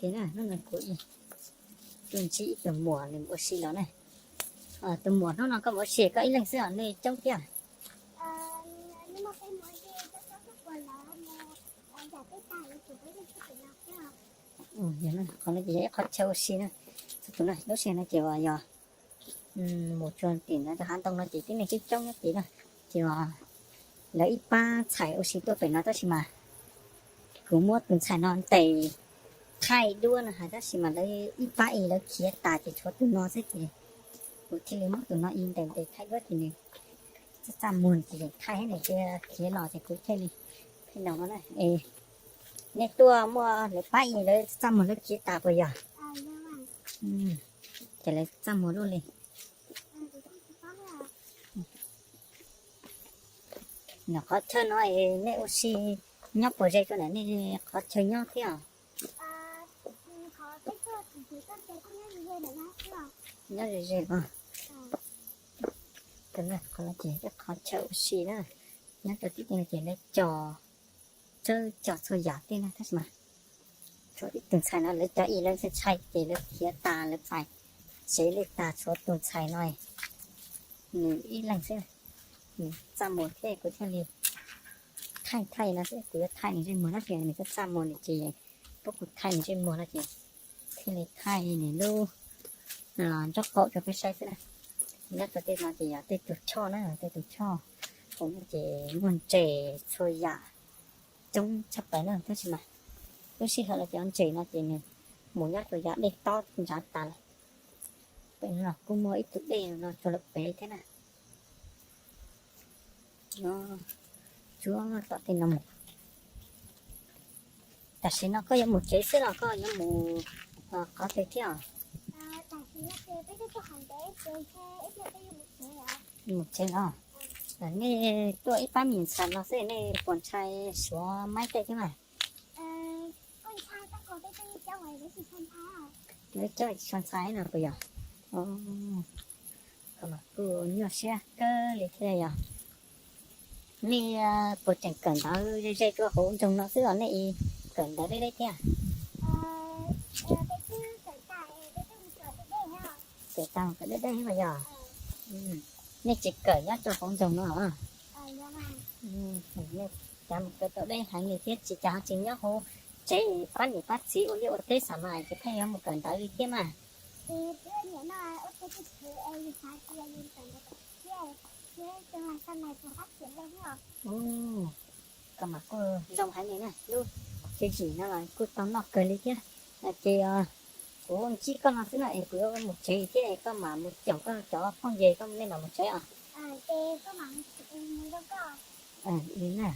Ces na, hnub no kuv tuaj ntsib ib tug muam nws mus ua si los na. Tus muam, hnub no koj mus ua si koj ib leeg xwb os, nej coob thiab? Qhov no ces yog ib qhov chaw ua si na. Txhua tus na, lub sij hawm no ces uas yog mus txog tim no rau hav ntoo no ces tib neeg coob coob nyob tid na. Ces uas lawv ib pab ntxhais ua si tuaj pem no tab sis mas kuv muab tus ntxhais no ntes thaij duab no hais tab sis mas lawv ib pab ib lawv khiav tas ces tshuav tus no xwb ces kuv thiaj li muab tus no ib ntes ntes thaij duab ces nws txaj txaj muag ces thaij thiab nws cia khiav los ces kuv thiaj li thaij no na. Es nej tuaj muaj lawv pab ib lawv txaj txaj muag lawv khiav tas puas yog? Ces lawv txaj muag luaj li. Nyuam qhov chaw no es nej ua si nyob puas ze rau ntawm nej qhov chaw nyob thiab? Nyob ze ze os. Qhov no ces ib qhov chaw ua si na, nyob rau tib teb no ces lawv cog tsawb cog txhua yam tej na tab sis mas tshuav ib tug ntxhais no lawv cov ib lawv ntshai ntshai ces lawv khiav tas lawv pais tsev lawm tas tshuav tus ntxhais no nws ib leeg xwb. Nws txaj muag thiab kuv thiaj li thaij thaij no xwb, kuv yuav thaij nws ntsej muag tab sis nws txaj txaj muag nws ces pub kuv thaij nws ntsej muag no ces thiaj li thaij nws lub nraub qaum rau peb saib xwb na. Nyob rau tej no ces yog tej tus choj na, tej tus choj hauv no ces muaj ntses txhua yam coob tshaj plaws na tab sis mas lub sij hawm no ces ntses no ces nws mus nyob rau yav dej tob ntshav tas lawm. Pem no kuj muaj ib tug dej no rau lawm pem thiab na. Tsuav tom tej no mus. Tam sim no koj yuav mus tsev xwb los koj yuav mus qhov twg thiab? Mus tsev los? Nej tuaj ib pab me ntxhais no xwb nej puas ntshai suav maib tej thiab mas? Lawv coob tsis tshua ntshai no puas yog? Kuj nyuaj siab kawg li thiab yog. Nej puas tseem kawm ntawv ze ze rau hauv nroog no xwb los nej kawm ntawv deb deb thiab? Kawm tau kawm deb deb mas yog. Nej tsis kawm nyob rau hauv nroog no los? Nej cas mus kawm tau deb heev li thiab tsis cas ho tsis nyob hauv tsev pab niam pab txiv ua liaj ua teb xam mas ces pheej yuav mus kawm ntawv li thiab mas. Koj mas kuj zoo heev li na, lub tswv yim no los kuj tau noj kawg li thiab. Ces kuv ntsib koj no xwb no es kuv yuav mus tsev thiab es koj mam mus caum koj cov phooj ywg koj nej mam mus tsev os. Li na.